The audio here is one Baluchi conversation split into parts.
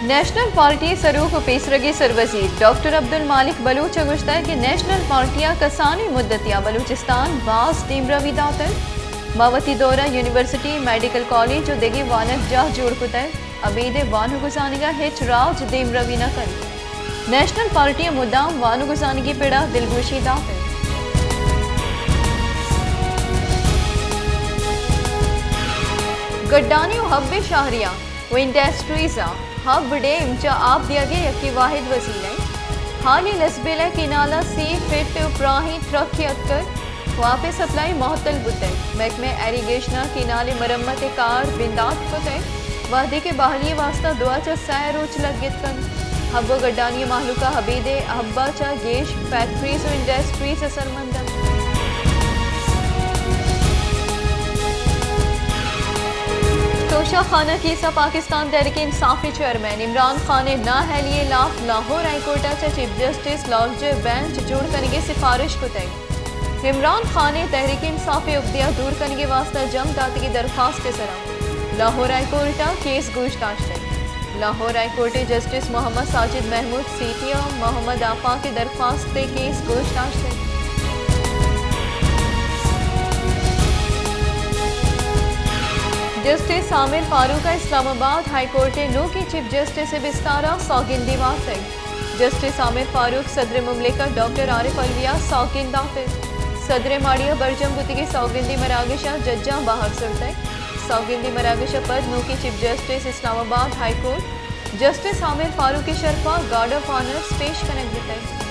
نیشنل پارٹی ءِ سروک ءُ پیسرگیں سروزیر ڈاکٹر عبدالمالک بلوچ ءَ گوشتگ کہ نیشنل پارٹی ءَ کسانیں مدتے ءَ بلوچستان ءَ باز دیمروی داتگ۔ ما وتی دور ءَ یونیورسٹی، میڈیکل کالج ءُ دگہ وانگجاہ جوڑ کتگ، ابید ءِ وانگ ءُ زانگ ءَ ہچ راج دیمروی نہ کنت۔ نیشنل پارٹی ءَ مدام وانگ ءُ زانگی پڑ ءَ دلگوشی داتگ۔ گڈانی ءُ ہب ءِ شہریاں ءُ انڈسٹریز ءَ ہب ڈیم چہ آپ دیگ ءِ یکے واحد وسیلہ انت۔ حالی لسبیلہ کینال ءَ سی فٹ ءِ پراہیں ترکے اتکگ ءُ آپ ءِ سپلائی معطل بوتگ۔ محکمہ ایریگیشن ءَ کینال ءِ مرمت ءِ کار بندات کتگ، وہدے کہ بحالی ءِ واستہ دو ءَ چہ سئے روچ لگت کنت۔ ہب ءُ گڈانی ءِ مہلوک ءَ ابید ءِ ہب ءَ چہ گیش فیکٹریز ءُ انڈسٹریز اثرمند انت۔ توشہ خانہ کیس ءَ پاکستان تحریک انصاف ءِ چیئرمین عمران خان ءِ نااہلی ءِ ہلاپ لاہور ہائی کورٹ ءَ چہ چیف جسٹس لارجر بینچ جوڑ کنگ ءِ سفارش کتگ۔ عمران خان ءِ تحریک انصاف ءِ عہدہ ءَ دور کنگ ءِ واستہ جمع داتگیں درخواست ءِ سرا لاہور ہائی کورٹ ءَ کیس گوش داشتگ۔ لاہور ہائی کورٹ ءِ جسٹس محمد ساجد محمود سیٹھی ءُ محمد آفاق ءِ درخواست ءِ کیس گوش داشتگ۔ جسٹس عامر فاروق ءَ اسلام آباد ہائی کورٹ ءِ نوکیں چیف جسٹس ءِ بستار ءَ سوگندی وارتگ۔ جسٹس عامر فاروق صدر مملکت ڈاکٹر عارف علوی ءَ سوگند داتگ۔ صدر ءِ ماڑی ءَ برجم بوتگیں سوگندی مراگش ءَ ججاں بہر زرتگ۔ سوگندی مراگش ءَ پد نوکیں چیف جسٹس اسلام آباد ہائی کورٹ جسٹس عامر فاروق ءِ شرپ ءَ گارڈ آف آنرز پیش کنگ بوتگ۔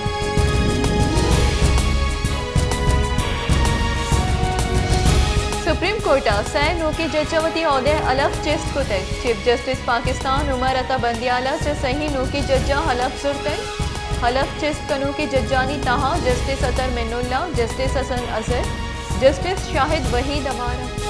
سپریم کورٹ ءَ سئے نوکیں جج ءَ وتی عہدہ ءِ حلف چست کتگ۔ چیف جسٹس پاکستان عمر عطا بندیال ءَ چہ سئیں نوکیں ججاں حلف زرتگ۔ حلف چست کنوکیں ججانی تہا جسٹس اطہر منت اللہ، جسٹس حسن اظہر، جسٹس شاہد وحید ہوار انت۔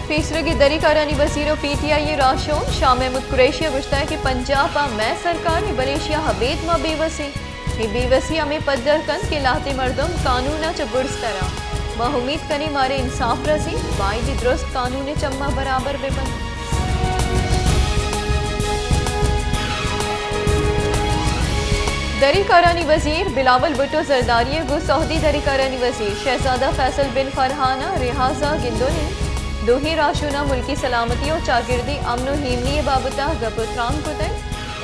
پیسرگیں دری کارانی وزیر ءُ پی ٹی آئی ءِ راہشون شاہ محمود قریشی ءَ گوشتگ کہ پنجاب ءَ مئے سرکار ءِ، بلے ایشی ءَ ابید ما بے وس ایں۔ اے بے وسی ہمے پدر کنت کہ لہتیں مردم قانون ءَ چہ برز تر انت۔ ما امیت کنیں مارا انصاف رسیت، بائدیں درست قانون ءِ چماں برابر بہ بنت۔ دری کارانی وزیر بلاول بھٹو زرداری ءَ گوں سعودی دری کارانی وزیر شہزادہ فیصل بن فرحان ءَ ریاض ءَ گندگ ءَ دوہیں راہشوناں ملکی سلامتی ءُ چاگردی امن ءُ ایمنی ءِ بابت ءَ گپ ءُ تران کتگ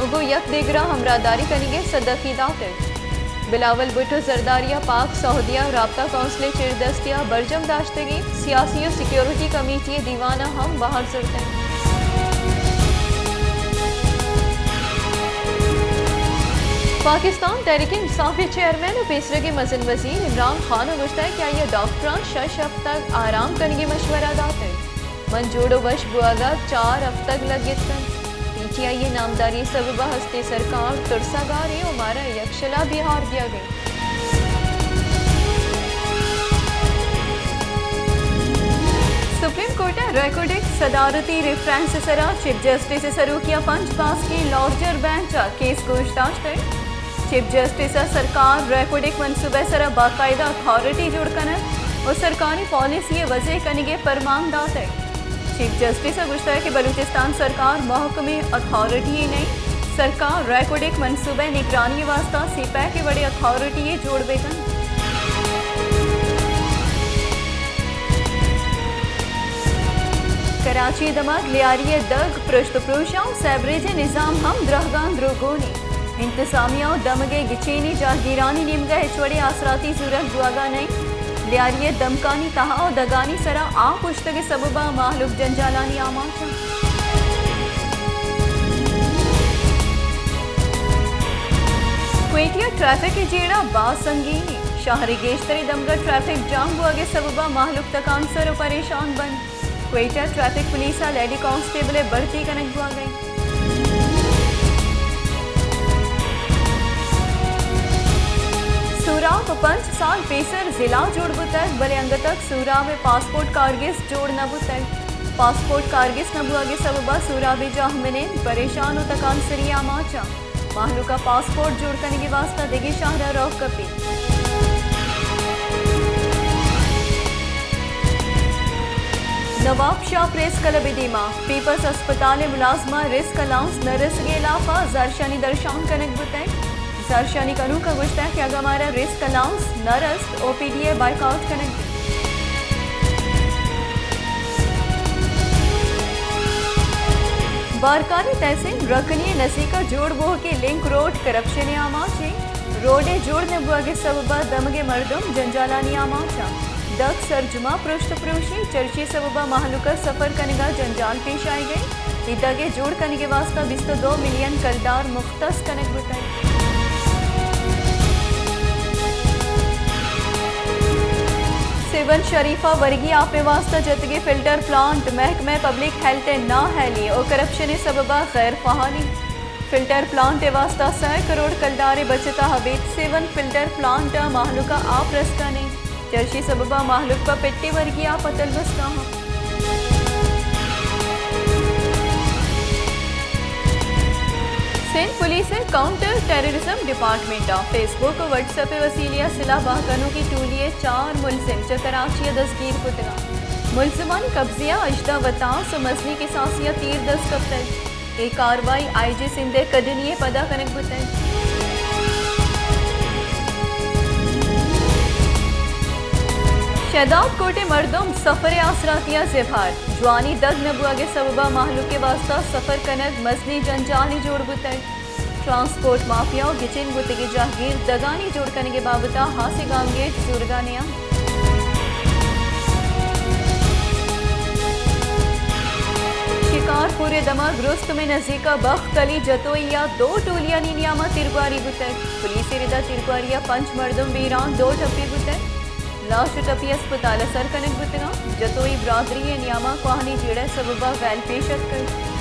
ءُ گوں یک دگرا ہمراہداری کنگ ءِ صدفی داتگ۔ بلاول بھٹو زرداری ءَ پاک سعودیہ رابطہ کونسل ءِ چیردستی ءَ برجم داشتگیں سیاسی ءُ سیکورٹی کمیٹی ءِ دیوان ءَ ہم بہر زرتگ۔ پاکستان تحریک انصاف ءِ چیئرمین ءُ پیسرگیں مزن وزیر عمران خان ءَ گوشتگ کہ آئی ءَ ڈاکٹراں شش ہفتگ آرام کنگ ءِ مشورہ داتگ۔ من جوڑ ءُ وش بوہگ ءَ چار ہفتگ لگت کنت۔ پی ٹی آئی ءِ نامداری ءِ سبب ءَ ہستیں سرکار ترسگ ءَ ایں ءُ مارا یکشلا بیہار دیگ ءَ اِنت۔ سپریم کورٹ ءِ ریکوڈک صدارتی ریفرنس ءِ سرا چیف جسٹس ءِ سروکی ءَ پنچ باسکیں لارجر بینچ ءَ کیس گوش داشتگ۔ چیف جسٹس ءَ سرکار ریکوڈک منصوبہ ءِ سرا باقاعدہ اتھارٹی جوڑ کنگ ءُ سرکاری پالیسی ءِ وضع کنگ ءِ پرمان داتگ۔ چیف جسٹس ءَ گوشتگ کہ بلوچستان سرکار محکمیں اتھارٹی یے نہ اِنت، سرکار ریکوڈک منصوبہ ءِ نگرانی ءِ واستہ سی پیک ءِ وڑیں اتھارٹی یے جوڑ بہ کنت۔ کراچی ءِ دمگ لیاری ءِ دگ، پرشت ءُ پروشاں ءُ سیبریج ءِ نظام ہم درہگاں دروگون اِنت۔ انتظامیہ ءُ دمگ ءِ گچینی جاہگیرانی نیمگ ءَ ہچ وڑیں آسراتی زورگ بوہگ ءَ نہ اِنت۔ لیاری ءِ دمکانی تہا ءُ دگانی سرا آپ اوشتگ ءِ سبب ءَ مہلوک جنجالانی آماچ اَنت۔ کوئٹہ ءَ ٹریفک ءِ جیڑہ باز سنگین اِنت۔ شہر ءِ گیشتریں دمگ ءَ ٹریفک جام بوہگ ءِ سبب ءَ مہلوک تکانسر ءُ پریشان بنت۔ کوئٹہ ٹریفک پولیس ءَ لیڈی کانسٹیبل ءِ بھرتی کنگ بوہگ ءَ اِنت۔ سوراب پنچ سال پیسر ضلع جوڑ بوتگ، بلے انگت تک سوراب ءِ پاسپورٹ کارگس جوڑ نہ بوتگ۔ پاسپورٹ کارگس نہ بوہگ ءِ سبب ءَ سورابی جاہ منند پریشان ءُ تکانسری ءِ آماچ اَنت۔ مہلوک ءَ پاسپورٹ جوڑ کنگ ءِ واستہ دگہ شہر ءَ روگ کپیت۔ نواب شاہ پریس کلب ءِ دیما پیپلز ہسپتال ءِ ملازماں رسک الاؤنس نہ رسگ ءِ ہلاف ءَ زھرشانی درشان کنگ بوتگ۔ زھرشانی کنوکاں گوشتگ کہ اگاں مارا رسک الاؤنس نہ رست، او پی ڈی ءَ بائیکاٹ کنگ بیت۔ بارکھانی تحسین رکنی ءِ نزیک ءَ جوڑ بوھگ ءِ لنک روڈ کرپشن ءِ آماچ اِنت۔ روڈ ءِ جوڑ نہ بوھگ ءِ سبب ءَ دمگ ءِ مردم جنجالانی آماچ اَنت۔ دگ سرجم ءَ پرشت پروشی، چرشی سبب ءَ مہلوک ءَ سفر کنگ ءَ جنجال پیش آیگ ءَ اِنت۔ اے دگ ءِ جوڑ کنگ ءِ واستہ بیست ءُ دو ملین کلدار مختص کنگ بوتگ۔ سیون شریف ءَ ورگی آپ ءِ واستہ جتگیں فلٹر پلانٹ محکمہ پبلک ہیلتھ ءِ نااہلی ءُ کرپشن ءِ سبب ءَ غیر فعال اِنت۔ فلٹر پلانٹ ءِ واستہ سئے کروڑ کلدار ءِ بچت ءَ ابید سیون فلٹر پلانٹ ءَ مہلوک ءَ آپ رستہ نہ اِنت۔ چرشی سبب ءَ مہلوک پہ پٹی ورگی آپ ءَ تلوستا اَنت۔ سندھ پولیس ءِ کاؤنٹر ٹیررزم ڈیپارٹمنٹ ءَ فیس بک ءُ واٹس ایپ ءِ وسیلے ءَ سلاہ بہر کنوکیں ٹولی ءِ چار ملزم چہ کراچی ءَ دزگیر کتگ اَنت۔ ملزمانی قبضہ ءَ ہژدہ وتاس ءُ مزنیں کساسے ءَ تیر دست کپتگ۔ اے کاروائی آئی جی سندھ ءِ کڈنی ءِ پدا کنگ بوتگ۔ شہداد کوٹ ءِ مردم سفر ءِ آسراتی ءَ زبہر، جوانی دگ نہ بوہگ ءِ سبب ءَ مہلوک ءِ واستہ سفر کنگ مزنیں جنجالے جوڑ بوتگ۔ ٹرانسپورٹ مافیا ءُ گچین بوتگیں جہگیر دگانی جوڑ کنگ ءِ بابت ءَ ہاسیں گامگیج زورگ ءَ نیاں۔ شکارپور ءِ دمگ رستم ءِ نزیک ءَ بخت علی جتوئی ءَ دو ٹولیانی نیام ءَ تیرگواری بوتگ۔ پولیس ءِ رد ءَ تیرگواری ءَ پنچ مردم بیران، دو ٹپی بوتگ۔ لاش ءُ ٹپی ہسپتال ءَ سر کنگ بوتگ اَنت۔ جتوئی برادری ءِ نیام ءَ کوہنیں جیڑہ ءِ سبب ءَ ویل پیش اتکگ۔